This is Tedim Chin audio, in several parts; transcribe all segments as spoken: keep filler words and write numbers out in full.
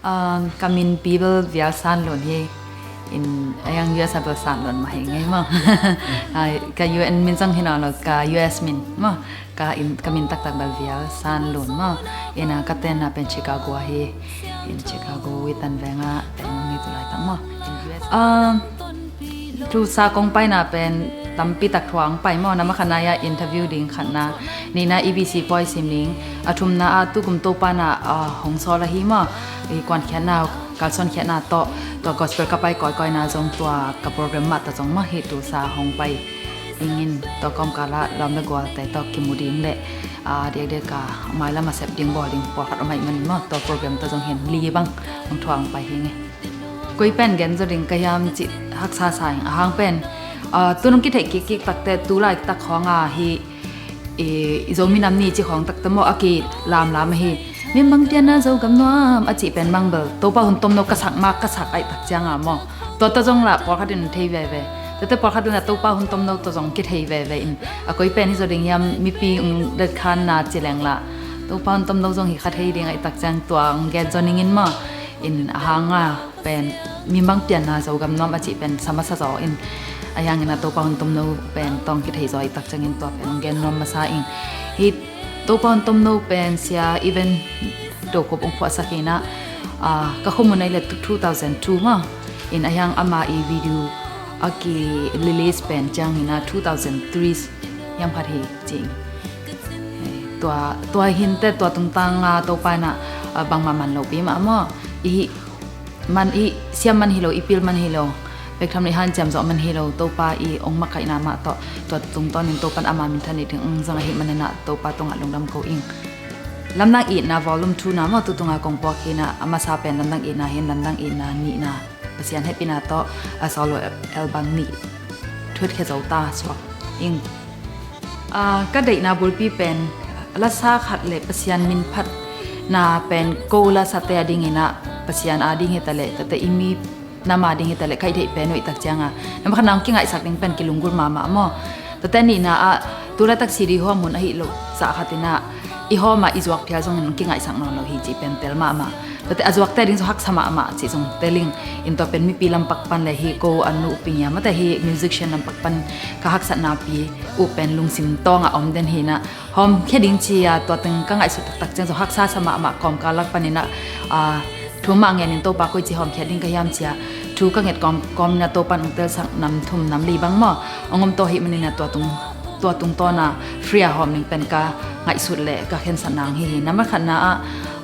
Ka min pi bel Vial San Lun hi. In a yang U S a bel San Lun mah hi ngei maw. Ka U N min zong hi nawn lo, ka U S min maw. Ka min taktak bel Vial San Lun maw. In a ka tenna pen Chicago ahi. In Chicago Wheaton veng ah teng hi tu laitak maw. Tusa kong paina pen tampi tak thuang pai maw. Nambat khatna ah interview ding, khatna, nihna E B C pawi sim ding, a thumna ah tukum Topa na hong sawl ahi maw. I kuankhiatna, kalsuankhiatna tawh tua gospel ka pai kawikawi na zong tua ka program mah ta zong maw hi tusa hong pai dingin tua kawmkal ah lawm le gualte tawh kimu ding le a diakdiak a mailam a sep ding bawl ding pawlkhat om ahih manin maw tua program ta zong hi in li bang hong thuang pai hi ngei. Koi pen gen zaw ding ka hiam cih haksa sa ing, a hang pen tu nong kitheih kikkik takte tu laitak khawng a hi i Zomi Nam Ni cih khawng takte maw a kilamlam ahi. Min bang pianna Zogam nuam a cih pen bang bel Topa hun tomno ka sak mak ka sak ahih tak ciang a maw. Tua ta zong lah pawlkhat in thei veve. Tua ta pawlkhat in lah Topa hun tomno ta zong kithei veve in a koi pen hi zaw ding hiam, mipi ung detkhanna ci leng lah Topa hun tomno zong hi kha thei ding ahih tak ciang tua ung gen zaw ning in maw. In a hang a pen min bang pianna Zogam nuam a cih pen sa masa zaw in a hiangin a Topa hun tomno pen tawng kithei zaw ahih tak ciangin tua pen ung gen nuam masa ing. Hi Topa hun tomno pen Sia Even Do Khup ung phuahsak in a ka khomun ahih leh two thousand two maw. In a hiang ama i video a ki release pen ciangin a two thousand three hiam khat hi cih. Tua, tua hinte tua tungtang a Topa in a bangmah man lopi mah maw. I man i siam man hi lo, i pil man hi lo, bek tham le hanciam zawh man hi lo, Topa i ong makaihna mah tawh tua tungtawnin Topan ama minthan i ding ong zang ahih manin a Topa tungah lungdam ko ing. Lamdang Itna volume two na maw tu tunga kong puak hi in a, a masa pen Lamdang Itna hi in, Lamdang Itna nihna Pasian hehpihna tawh a solo album nih thuat khia zo ta suak ing. Ka deihna bulpi pen lasa khat le Pasian min phatna pen ko lasate a dingin a Pasian a ding hi ta leh tate i mi nam a ding hi ta leh ka i theih pen uh i tak ciang a, nambat khatna ong kingaihsak ding pen kilunggulh mahmah maw. Tate nihna ah tu laitak C D hawm hun ahih loh zah khat in a i hawm a i zuak phial zongin ong kingaihsak nawn lo hi cih pen tel mahmah. Tate a zuakte a ding zong haksa mahmah cih zong tel ing. In tua pen mipi lampak pan le hi ko a nu pi ngiam mate hi musician lampak pan ka haksatna pi uh pen lungsim tawng a om den hi in a, hawmkhia ding ci a tua teng ka ngaihsut taktak ciang zong haksa sa mahmah, kawmkal lak panin a thu mah ngenin Topa koici hawmkhia ding ka hiam ci a thu ka nget kawmkawm in a Topan ong telsak nam thum nam li bang maw ong om tawh ahih manin a tua tung tua tungtawn a free a hawm ding pen ka ngaihsut le ka khensatna ong hi hi. Nambat khatna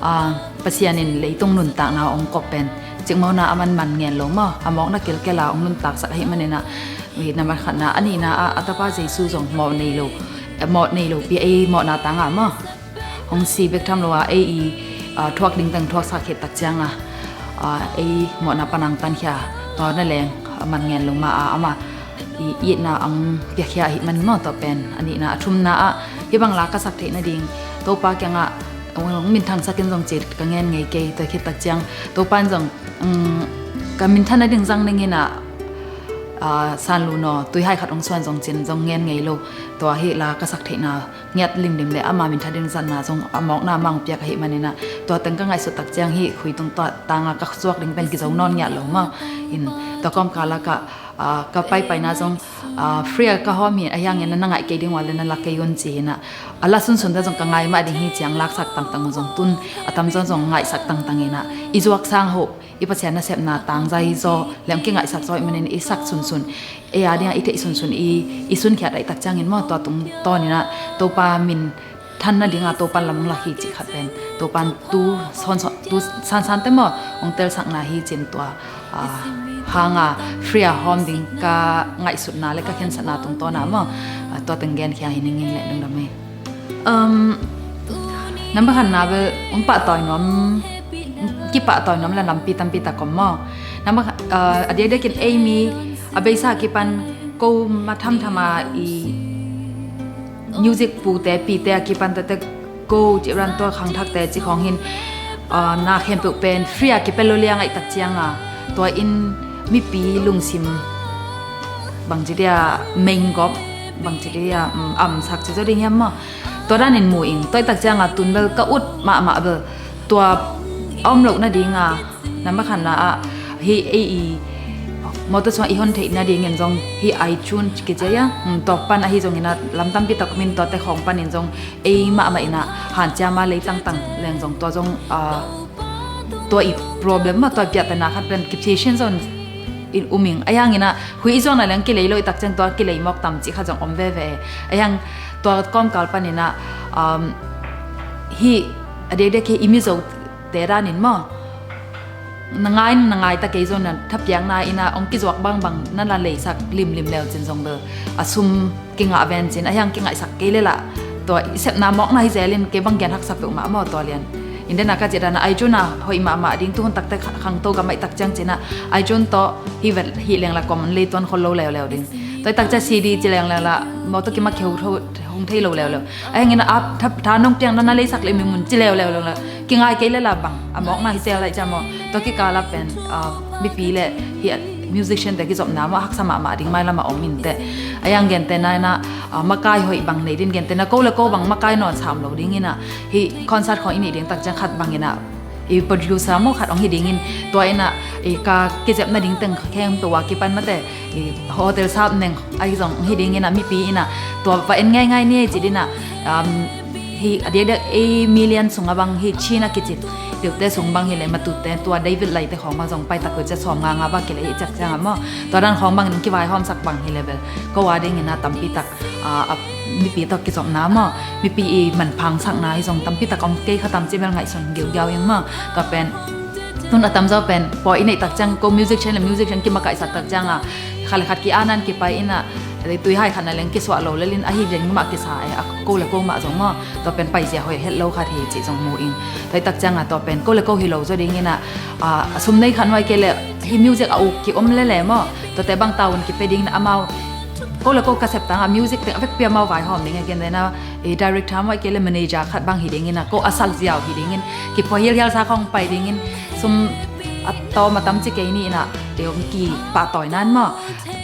ah Pasian in leitung nuntakna ong kop pen cikmawhna a man man ngen lo maw, a mawkna kilkel a ong nuntaksak ahih manin a, nambat khatna. A nihna ah a tapa Jesu zong mawh nei lo, mawh nei lopi ei mawhna tang a maw hong si bek tham lo a ei i thuak ding teng thuaksak khit tak ciang a ei mawhna pan a ong tankhia, mawhna leng a man ngen lo ma a ama i itna a ong piakhia ahih man maw tua pen a nihna. A thumna ah hih bang la ka sak theih nading Topa kiangah ong minthangsak in zong ci ka ngen ngei kei. Tua khit tak ciang Topa in zong ka minthan nading zang ning in a, San Lun aw, tuihai khat ong suan zong cin zong ngen ngei lo. Tua hih la ka sak theihna ngiat limlim le ama minthan ding zatna zong a mawkna a mang piak ahih manin a, tua teng ka ngaihsut tak ciang hih khui tung tang a ka zuak ding pen kizo nawn ngiat lo maw. In tua kawmkal lakah ka paipaina zong free a ka hawm hi a, hiangin na ngaih kei ding uh a le na lak kei un ci hi in a, a la sunsun te zong ka ngai mah ding hi ci a ong laksak tangtang uh zong tun a tamzaw zong ngaihsak tangtang in a, i zuak sang hoh i Pasian nasepna tangzai zaw le ong kingaihsak zaw ahih manin i sak sunsun, ei a dingah i theih sunsun i sunkhiat ahih tak ciangin maw tua tungtawn in a Topa minthan nading a Topan lam ong lak hi cih khat pen Topan tu sawnsawn tu sansan te maw ong telsakna hi cin tua hang a free a hawm ding ka ngaihsutna le ka khensatna tungtawn a maw tua teng genkhia hi ning in le lungdam ei. Nambat khatna bel ong pahtawi nuam, kipahtawi nuam le lampi tampi tak om maw. Nambat a diakdiakin ei mi a beisa a kipan ko ma thamtham a i music pute pite a kipan tete ko ci ran tua khangthakte ci khawng hin na khempeuh pen free a kipia lo liang ahih tak ciang a tua in mipi lungsim bangci dia mengkop bangci dia amsak ci zaw ding hiam maw. Tua danin mu ing, tua ahih tak ciang a tun bel ka ut mahmah bel tua a om loh nading a Nambat khatna ah hih ei i mawtaw sungah i hon theih nadingin zong hih iTunes kici a, tua pan ahi zongin ah lam tampi tak om in, tuate khawng panin zong ei mahmah in ah hanciam a lei tangtang leng zong tua zong, ah, tua i problem mah, tua i piahtana khat pen kiphiasin zong in um ing. Ahi hangin ah huih i zuakna leng kilei lo i tak ciang tua kilei mawk tam cih khat zong om veve. Ahi hang tua kawmkal panin ah, um, hih a diakdiak hih i Mizote danin maw, na ngai na ngai ta kei zong na thapiakna in ah hong kizuak bangbang na la leisak limlim leu cin zong bel a sum kingah ven cin, ahi hang kingaihsak kei le lah tua i sepna mawkna hi zel in, kei bang gen haksa peuhmah maw tua lian. In den a ka cih dan a iTunes ah hoih mahmah ding, tuhun takte kha-, khangto gam ah i tak ciang cin ah iTunes tawh hih vet hih leng la common lei tuan khol lo leuleu ding. Tua i tak ciang CD ci leng leng la mawtaw kimak kheu tho hong thei lo leuleu. Ahi hangin ah tha, tha nong piang na na leisak le mi mun ci leuleu leng la kingai kei le la bang a mawkna hi zel lai cia maw. Tua kikal ah pen, ah, mipi le hih musician te kizopna maw haksa mahmah ding mailam ah om in teh. Ahi hang gentehna in ah, ah, makai hoih bang nei din gentehna ko le ko bang makai nawn sam lo ding in ah hih concert khawng i neih ding tak ciang khat bang in ah i producer maw khat hong hi dingin tua in ah i ka kizepna ding teng khempeuh a kipan mate i hotel sap neng ahi zong hi dingin ah mipi in ah tua va en ngeingai ni ci din ah, um, hih a diakdiak ei million sungah bang hih China kici deuhte sung bang hi le matute tua David Laite khawng bang zong pai tak uh cia sawm nga nga bang kilei hi ciak ciang ah maw. Tua dan khawng bangin kivaihawmsak bang hi le bel ko a dingin ah tampi tak, ah, a mipi tawh kizopna maw, mipi i manphangsakna hi zong tampi tak om kei kha tam ci bel ngaihsun giugiau ing maw. Tua pen tun a tamzaw pen pawi i neih tak ciang ko musician le musician kimakaihsak tak ciang a khat le khat ki-anan kipai in ah tui hai khat na leng kisuah lo lel in ahi leng mah kisa e, a ko le ko mah zong maw. Tua pen paizia hoih het lo khat hi cih zong mu ing. Tua i tak ciang a tua pen ko le ko hi lo zaw ding in ah, ah, a sum nei khat nuai kei le hih music a uk ki om lele maw. Tuate bang taun kipe ding in ah amau ko le ko ka sep tang a music teng a vekpi amau vaihawm ding a, gentehna i director maw i kei le manager khat bang hi ding in ah ko a sak ziau hi dingin kipua hialhial sa khawng pai dingin sum a tawm a tam ci kei ni in ah i hong kipahtawi nan maw.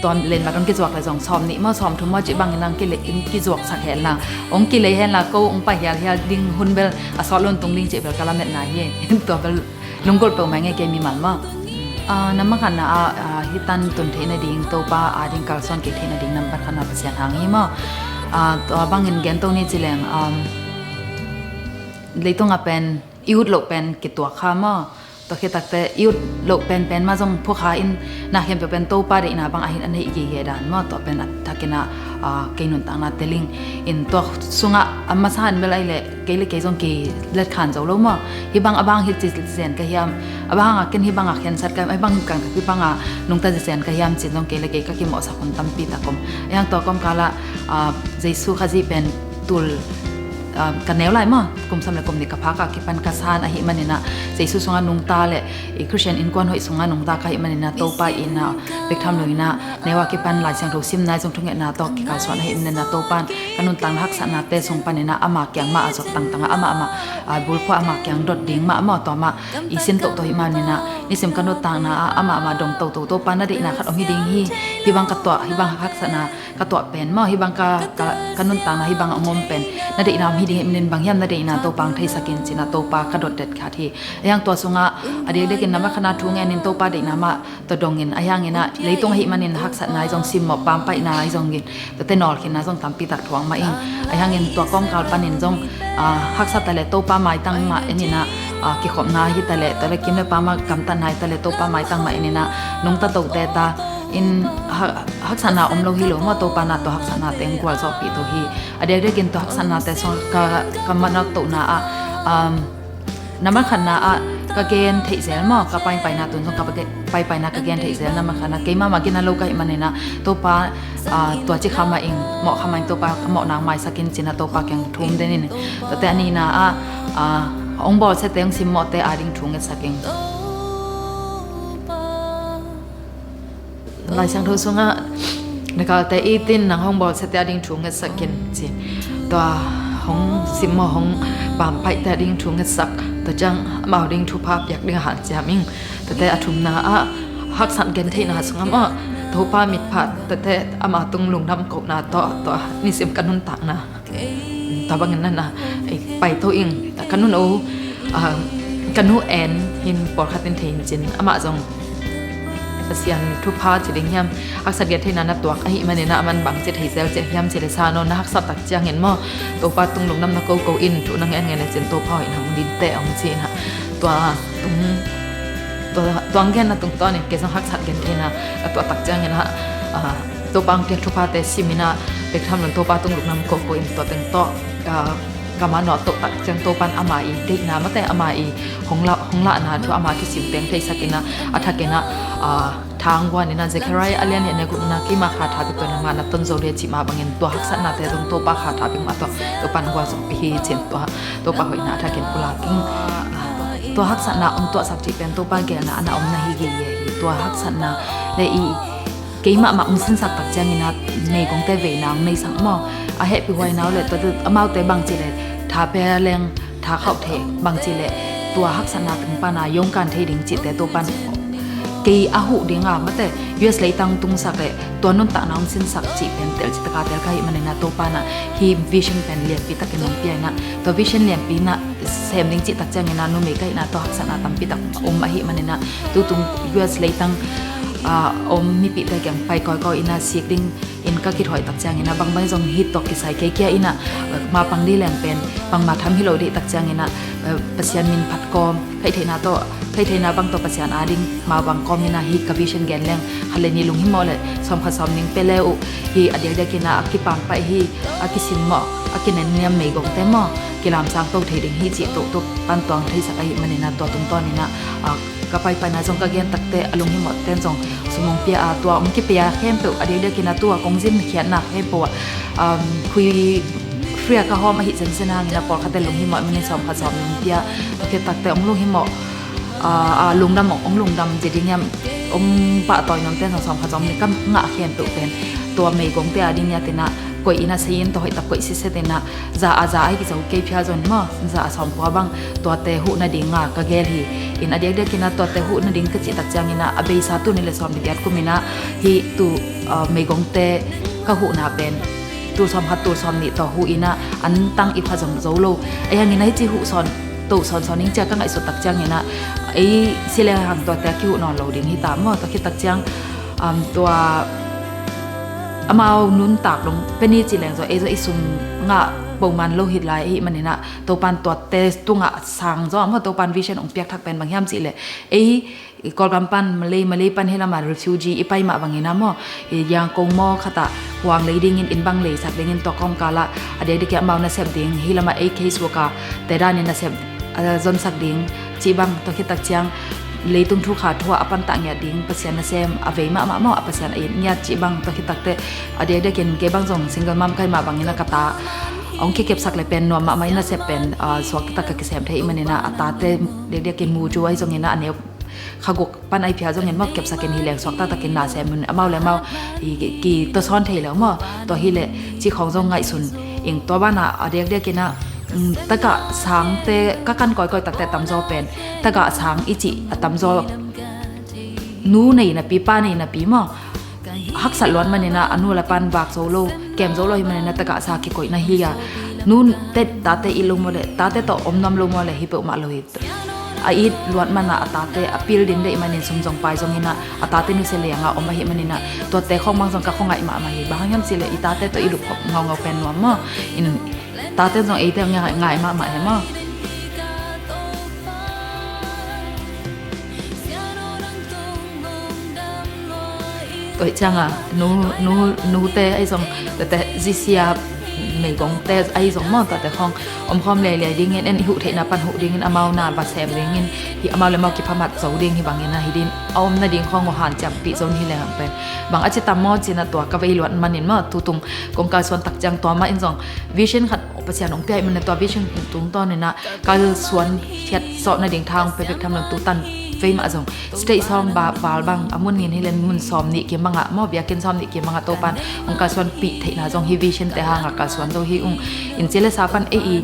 Tua len mat hong kizuak le zong sawm nih maw sawm thum maw cih bangin ah hong kile-, hong kizuaksak hen la hong kilei hen la ko hong pai hialhial ding hun bel a sawt lo tung ding cih bel ka lametna hi. Tua bel lunggulh peuhmah ing e kei mimal maw. Ah, nambat khatna ah, ah, hih tan tun theih nading Topa a ding kalsuan kik theih nading nambat khatna Pasian hang hi maw. Ah, tua bangin gen to ni ci leng, um, leitungah pen i ut loh pen kituak kha maw. Tua khit takte i ut loh penpen mah zong phukha in na khempeuh pen Topa deihna bang a hin a neih gige dan maw. Tua pen a thakin ah, ah, kei nuntakna tel ing in tua sungah a masa in bel ahih leh kei le kei zong kei letkhan zo lo maw. Hih bang a bang hi ci zen ka hiam, a bang a ken hih bang a khensat ka hiam, a hih bang kang hih bang a nungta zen ka hiam cin zong kei le kei ka kimawhsak hun tampi tak om. Ahi hang tua kawmkal ah, ah, Jesu Khazih pen tul, ah, ka neu lai maw, kum sawm le kum nih ka phak a kipan ka san ahih manin ah Jesu sungah nungta le i Christian innkuan hoih sungah nungta ka hih manin ah Topa in ah bek tham lo in ah neu a kipan Lai Siangtho simna zong thungetna tawh kikalsuan ahih manin ah Topa in ka nuntakna haksatnate sung panin ah ama kiang mah a zot tangtang ah amah amah, ah, bulphuh ama kiang dot ding mah maw, tua mah i sin tohtoh ahih manin ah nisim ka nuntakna ah amah amah dong toto Topa na deihna khat om hi ding hi, hih bang ka tuah, hih bang haksatna ka tuah pen maw, hih bang ka, ka, ka nuntakna hih bang a om pen na deihna om hi ding ahih manin bang hiam na deihna Topa hong theisak in cin ah Topa ka dot det khat hi. Ahi hang tua sungah a diakdiakin nambat khatna thu ngenin Topa deihna mah tua dongin, ahi hangin ah leitung ahih manin haksatna hi zong simmawh pampaihna hi zongin tuate nawlkhinna zong tampi tak thuak mah ing. Ahi hangin tua kawmkal panin zong, ah, haksa ta le Topa maitang mah en in ah, ah, kikhopna hi ta le tua le kim le pam ah gamtatna hi ta le Topa maitang mah en in ah nungta tote ta in ha-, haksatna om lo hi lo maw, Topa na tua haksatnate hong gualzawhpih to hi. A diakdiakin tua haksatnate sung ka, ka manawh tohna ah, um, nambat khatna ah ka gen theih zel maw, ka paipaina tun zong ka pa-, paipaina ka gen theih zel nambat khatna, keimah mah gina lo ka hih manin ah Topa, ah, tua ci kha mah ing, mawh kha mah ing, Topa ka mawhna hong maisak in cin ah Topa kiang thum den in. Tuate a nihna ah, ah, hong bawlsiate hong simmawhte a ding thu ngetsak ing. Lai Siangtho sungah na galte it in, nang hong bawlsiate a ding thu ngetsak in ci. Tua hong simmawh hong pampaihte a ding thu ngetsak. Tua ciang amau ding thupha piak ding a hanciam ing. Tuate a thumna ah haksat gentheihna sungah maw, Topa mitpha tuate ama tung lungdam kohna tawh tua nisim ka nuntakna tua bangin na na, eh, paito ing. Ka nun o, ah, ka nu en hin pawlkhat in thei hin cin, amah zong Pasian thupha ci ding hiam, haksat gen theihna na tuak ahih manin ah, aman bang ci thei zel ci hiam ci le sa nawn na haksat tak ciangin maw, Topa tung lungdam na koko in thu na ngen ngen le cin Topa hoihna hong ding teh hong ci in ah, tua tung tua tuang genna tungtawnin kei zong haksat gen theihna ka tuah tak ciangin ah, ah, Topa hong piak thuphate sim in ah, bek tham lo in Topa tung lungdam koko in tua teng tawh, ah, ka manawh toh tak ciang Topan ama i deihna mate ama i hong la, hong lahna thu ama kisim peng theisak in ah, a thak in ah, ah, tha hong guan in ah, Zechariah a lian nih a neu gukna, keima kha tha bek tawh na ngah na ton zo ding cih mah bangin tua haksatnate zong Topa kha tha bek mah tawh Topan guan zong pi hi cin tua Topa hoihna a thakin pulak in, ah, tua haksatna hong tuahsak cih pen Topa gelna a na om na hi gige hi. Tua haksatna le i keimah mah hong sinsak tak ciangin ah meigongte veina hong neisak maw? A hehpih huaina uh le tua amaute bang ci le tha pia leng tha khauh thei bang ci le tua haksatna tung pana yongkan thei ding cihte Topan kei a huh ding a mate U S leitang tungsak le tua nuntakna hong sinsak cih pen tel cih taka tel ka hih manin ah Topan ah hih vision pen lianpi takin hong pia in ah tua vision lianpi in ah sem ding cih tak ciangin ah numei ka hihna tawh haksatna tampi tak om ahih manin ah tutung U S leitang, ah, om mipihte kiang pai kawikawi in ah sik ding in ka kithoih tak ciangin ah bangbang zong hih tawh kisai kei kia in ah, ah, mapang dih leng pen bangmah tham hi lo dih tak ciangin ah, ah, Pasian min phat kawm, khaih theihna tawh, khaih theihna bang tawh Pasian ading mapang kawm in ah hih ka vision gen leng khat le nih lunghimawh le sawm khat sawm nih pe le uh hih a diakdiak in ah a kipang paih hi, a kisim mawh, a kinen niam meigongte maw kilamsang to thei ding hi cih Topan tuang theisak ahih manin ah tua tungtawn in ah, ah, ka paipaina zong ka gen takte a lunghimawhte in zong sum hong pia a tua hong kipia khempeuh a diakdiak in ah tua kong zin khiatna khempeuh ah, um, khui free a ka hawm ahi zenzen hangin ah pawlkhatte lunghimawh manin sawm khat sawm nih hong pia, a khit takte hong lunghimawh, ah, ah, lungdam hong, hong lungdam zi ding hiam, hong pahtawi nuamte in zong sawm khat sawm nih ka ngah khempeuh pen tua meigongte ading in ah koih in ah sei in tua hoih tak koih siset in ah za a za a hi kizo kei phial zon maw, za a sawm pua bang tuate huh nading a ka gel hi. In a diakdiak in ah tuate huh nading ka cih tak ciangin ah a beisa tuni le sawm le giat kum in ah hih tu, ah, meigongte ka huhna pen tul sawm khat tul sawm nih tawh huh in ah an tang i pha zong zo lo. Ahi hangin ah hih ci huh sawn to sawnsawn ning cia ka ngaihsut tak ciangin ah ei si le hang tuate a kihuh nawn lo ding hi ta maw, tua khit tak ciang, um, tua amau nuntak dong peni ci leng zaw ei zaw i sum ngah poman lo hi lai ahih manin ah Topan tuate tungah sang zaw maw, Topan vision hong piak thak pen bang hiam cih leh ei i Kawlgam pan Malay, Malay pan hih lamah refugee i pai mah bangin ah maw, i Yangon maw khatah huang lei dingin inn bang leisak dingin tua kawmkal ah a diakdiak in amau nasep ding hih lamah ei case worker te danin nasep a zonsak ding cih bang, tua khit tak ciang leitung thu kha thu ah a pantah ngiat ding Pasian nasem a vei mahmah maw, a Pasian a it ngiat cih bang, tua khit takte a diakdiak in kei bang zong single mom ka hih mah bangin ah ka ta hong kikepsak le pen nuam mahmah in nasep pen, ah, suak taktak ka kisem thei ahih manin ah a tate diakdiak in mu cu ahi zongin ah a neu kha guk pan ahi phial zongin maw kepsak in hi leng suak taktak in na sem un amau le amau i ki, ki tawsawn thei lo maw, tua hi leh cih khawng zong ngaihsun ing. Tua banah a diakdiak in ah, um, tagah sangte ka kan kawikawi takte a tamzaw pen tagah sang i cih a tamzaw nu nei napi pa nei napi maw, haksat luat manin ah a nu le pan vak zo lo, kem zo lo hi manin ah tagah sa kikoihna hi a, nu te tate it lo maw le tate tawh om nuam lo maw le hi peuhmah lo hi. A it luat man ah a tate a pil din deih manin sum zong pai zongin ah a tate nusia liang ah om ahih manin ah tuate khawng bang zong ka khuangaih mahmah hi. Bang hang hiam cih leh i tate tawh i lupkhop ngaungau pen nuam maw, in tate zong eite ngai, ngai mahmah hi maw. Tua hi ciangah nu, nu, nute ahi zong, tuate zisia meigongte ahi zong maw, tuate khawng omkhawm leiliai dingin, en i huh theihna pan huh dingin, amau na va sem dingin, hi amau le amau kiphamat zo ding hi bangin ah hi din a om nading khawng uh hanciampih zo ni hi leng pen bang a ci tam maw cin ah tua ka vei luat manin maw, tutung kong kalsuan tak ciang tua mah in zong vision khat Pasian hong pia ahih manin tua vision tungtawn in ah kalsuan khiat zawh nading tha hong pia bek tham lo, tutan vei mah zong stage sawm ba, bal bang a mun ngin hi leh mun sawm nih kim bangah maw, biakinn sawm nih kim bangah Topan hong kalsuanpih theihna zong hi, vision te hangah kalsuan zo hi ung. In ci le sa pan ei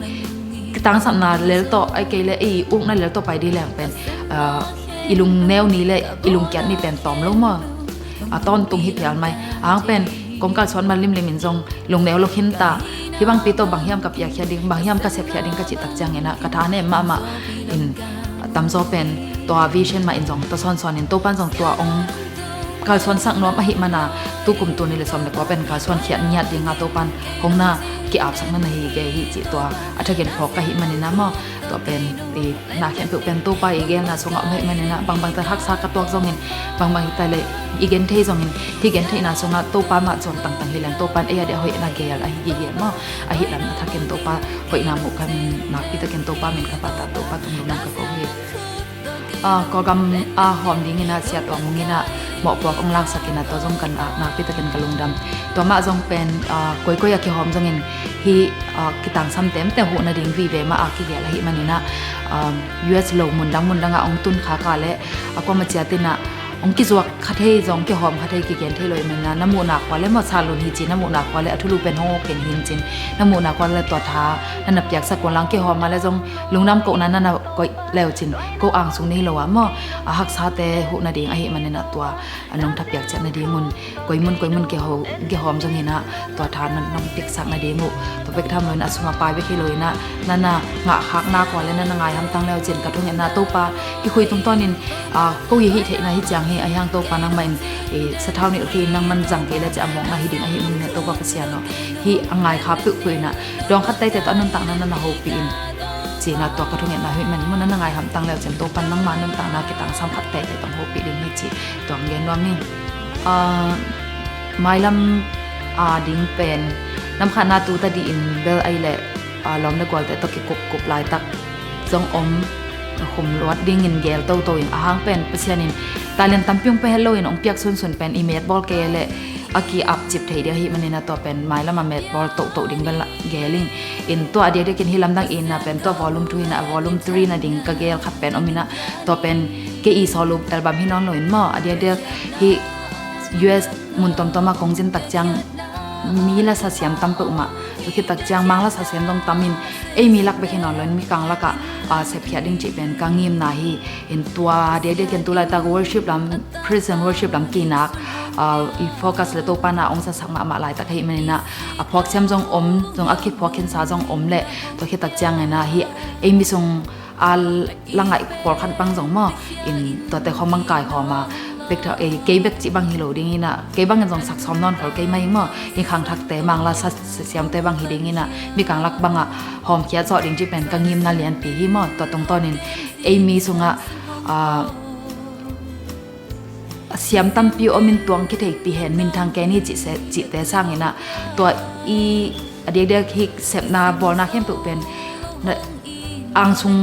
i tangsapna lel tawh, ahih kei leh ei i ukna lel tawh pai dih leng pen, ah, i lungneu ni le i lungkiat ni pen tawm lo maw. A tawntung hi phial mai. A hang pen kong kalsuan man limlim in zong lungneu lo khin ta. Hih bangpi tawh bang hiam ka piakhia ding, bang hiam ka sepkhia ding ka cih tak ciangin ah ka tha nem mahmah in, Tamzaw pen tua vision mah in zong ta sawnsawn in Topan zong tua ong kalsuansak nuam ahih mana, tu kum tul nih le sawm le kua pen kalsuan khiat ngiat dinga Topan hong na ki-apsak na na hi gei hi cih tua a thakin phawk ka hih manin ah maw, tua pen i na khempeuh pen Topa i geelna sungah om ahih manin ah bangbang ta haksa ka tuak zongin, bangbang hi ta le i gen thei zongin, hih gen theihna sungah Topa mah cawn tangtang hi leng Topan ei a dia hoihna geel ahi hi hiam maw? Ahi lam a thakin Topa hoihna muh ka min nakpi takin Topa min ka pata, Topa tung lungdam ka ko hi. Ah, Kawlgam a hawm dingin ah Sia Tuang Mung in ah mawhpuak ong laksak in ah tua zong kan ah nakpi takin ka lungdam. Tua mah zong pen, ah, koikoi a kihawm zongin hih, ah, kitangsam temte huh nading vive mah a kigel ahih manin ah, ah, U S lo mundang mundang ah ong tun khak a le a kuama ciat in ah ong kizuak kha thei zong, kihawm kha thei, kigen thei lo ahih manin ah na muhna kua le maw, sa lun hi ci, na muhna kua le a thulu pen hong uk in hin cin, na muhna kua le tua tha na na piaksak un lang, kihawm a le zong lungdam kohna na na koih leu cin, ko angsung na hi lo ah maw, a haksate huh nading ahih manin ah tua a nong thapiak ciat nadingun koi mun koi mun kiho-, kihawm zongin ah tua tha na nong piaksak nading uh, tua bek tham loin a sum a pai bek hi loin ah na na ngah khakna kua le na na ngai hamtang leu cin ka thungetna Topa i khui tungtawnin, ah, ko i hih theihna hi ciang hi a hiang Topa nangmah in, eh, sathau nih khi nangman zang kei le ci a mawkna hi ding ahih manin ah Topa Pasian aw, hih a ngai kha peuhpeuh in ah dawng khat teitei tawh a nuntakna na na hopih in cina tua ka thungetna hi man mun na na ngai hamtang leu cin Topan nangma nuntakna kitangsam khat teitei tawh hopih ding hi ci tua gen nuam hi. Ah, mailam a ding pen namkhatna tu ta dih in bel ahi le, ah, lawm le gualte tawh kikupkup laitak zong om, khum luat dingin geel toto in a hang pen Pasian in talent tampi ong pe het loin ong piak sunsun pen i metbawl kei le a ki-ap cip thei ding ahih manin ah tua pen mailam a metbawl tohtoh ding bel geel in, in tua a diakdiakin hih lamdang in ah pen tua volume two in ah volume three nading ka geel khat pen om in ah tua pen kei i solo album hi nawn loin maw, a diakdiak hih U S mun tomtom ah kong zin tak ciang mi lasa siam tam peuhmah, tua khit tak ciang Mang lasa siam zong tam in ei mi lak bek hi nawn loin mikang lakah, ah, sepkhiat ding cih pen ka ngimna hi. In tua diakdiakin tu laitak worship lam, praise and worship lam kinak, ah, i focus le Topa na ong sasak mahmah laitak ahih manin ah a phuak siam zong om, zong a kiphuak khinsa zong om le tua khit tak ciangin ah hih ei mi sung a la ngaih pawlkhat bang zong maw, in tuate khawng bang kaikhawm a, pek tha, eh, kei bek cih bang hi lo dingin ah, kei bangin zong sak sawm nawn khol kei mai maw, in khangthakte Mang lasa siamte bang hi dingin ah mikang lak bangah hawmkhia zawh ding cih pen ka ngimna lianpi hi maw. Tua tungtawnin ei mi sungah, ah, a siam tampi om in tuang kitheipi hen minthang ken hi cihte sangin ah tua i a diakdiak hih sepna bawlna khempeuh pen na angsung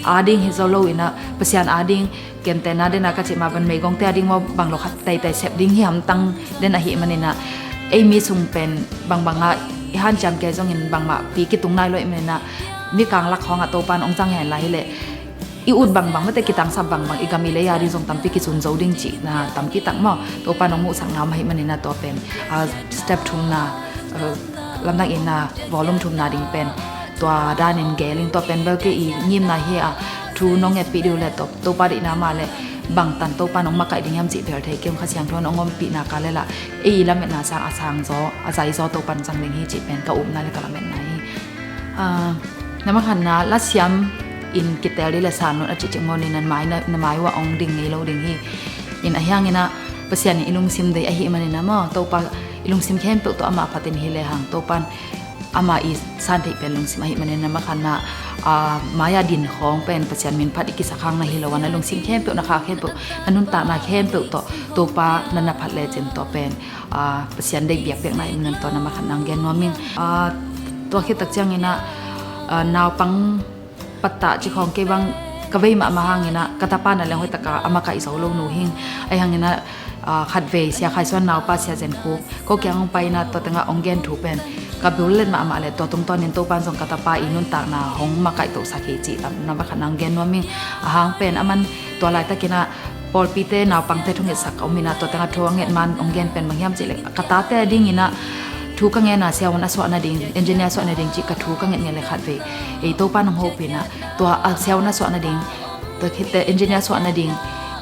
a ding hi zo loin ah Pasian a ding, kentena dena ka cih mah bang meigongte a ding maw bang lo khat teitei sep ding hi hamtang den ahih manin ah ei mi sung pen bangbang ah i hanciam kei zongin bangmah pi kitung nai lo ahih manin ah mikang lak khawngah Topan ong zang hen lai hi leh i ut bangbang mate kitangsap bangbang i gam i lei a ding zong tampi kicun zo ding cihna tampi tak maw, Topa nong muhsak na om ahih manin ah tua pen, ah, step thumna, ah, lamdang itna volume thumna ding pen tua danin geel in tua pen bel kei i ngimna hi a, thu nong etpih ding uh le Topa deihna mah le bangtan Topa nong makaih ding hiam cih bel thei kei ung, Kha Siangtho nong ompihna ka le lah ei i lametna sang a sang zaw a zai zaw Topan zang ding hi cih pen ka upna le ka lametna hi. Ah, na makhanna la siam in kitel dih le san nu'n a cihcih mawnin nan mai, na, na mai uah ong ding ngei lo ding hi. In a hiangin ah Pasian in i lungsim deih ahih manin ah maw, Topa i lungsim khempeuh tawh amah phatin hi lehang Topan amah i san theih pen lungsim ahih manin na makhanna, ah, mai-ah din khawng pen Pasian min phat i kisak hang na hi lo a, na lungsim khempeuh, na kha khempeuh, na nuntakna khempeuh tawh Topa na na phat lecin tua pen, ah, Pasian deih biakpiakna in nan tua na makhat nang gen nuam ing. Ah, tua khit tak ciangin ah, ah, naupang pattah ci khawng kei bang ka vei mahmah hangin ah ka tapa na leng hoih taka a makaih zo lo nu hing. Ahi hangin ah, ah, khatvei Sia Khai Suan naupa Sia Zen Khuk ko kiang hong pai in ah tua tengah hong gen thu pen ka bul let mahmah le tua tungtawnin Topan zong ka tapa i nuntakna hong makaih tohsak hi cih lam na makhat nang gen nuam ing. A hang pen a man tua laitakin ah pawlpite naupangte thungetsak a om in ah tua tengah thu a nget man hong gen pen bang hiam cih leh ka tate a dingin ah thu ka ngen a siavuan a suah nading, engineer suah nading cih ka thu ka nget nget le khatvei ei Topan hong hopih in ah tua a siavuan a suah nading, tua khit teh engineer suah nading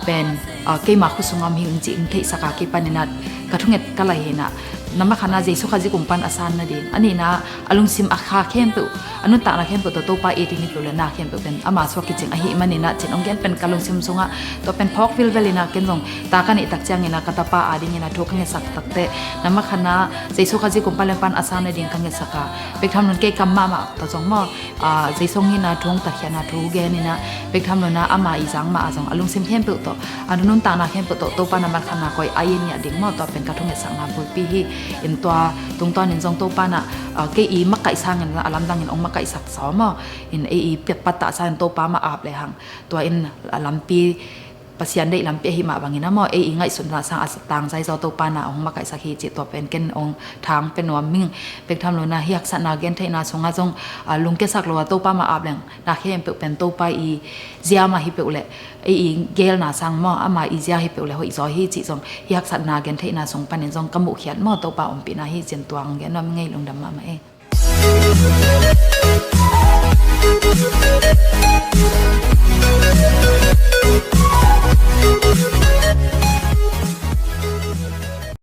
pen, ah, keima khut sungah om hing cih hong theihsak a kipan in ah ka thunget ka lai hi in ah Na makhatna Jesu Khazih kung pan a san nading, a nihna a lungsim a kha khempeuh, a nuntakna khempeuh tawh Topa it in hi peuh le na khempeuh pen ama suak kicing ahih manin ah cin hong gen pen ka lungsim sungah tua pen phawk vilvel in ah ken zong ta ka neih tak ciangin ah ka tapa adingin ah thu ka ngetsak takteh, na makhatna Jesu Khazih kung pan le pan a san nading ka ngetsak a, bek tham lo in kei kam mahmah tawh zong maw, a, Jesu hong itna thu hong tatkhiatna thu genin ah, bek tham lo in ah ama i zang mah a zong a lungsim khempeuh tawh, a nuntakna khempeuh tawh Topa na makhatna koi a it ngiat ding maw, tua pen ka thungetsakna bulpi hi. In tua tungtawnin zong Topa na, a, kei i makaih sangin a lamdangin hong makaihsak zaw maw, in ei i pattah sangin Topa mah ap lehang tua in a lampi, Pasian deih lampi ahih mah bangin ah maw, ei i ngaihsutna sang a tangzai zaw Topa na hong makaihsak hi cih tua pen ken hong thang pia nuam ing. Bek tham lo in ah hih haksatna gentheihna sungah zong, a, lungkiasak lo a Topa mah ap leng na khempeuh pen Topa i zia mah hi peuh leh, ei i gelna sang maw, ama i zia hi peuh leh hoih zaw hi cih zong hih haksatna gentheihna sung panin zong ka muhkhiat maw, Topa ompihna hi cin tua hong gen nuam ing ei. Lungdam mahmah ei.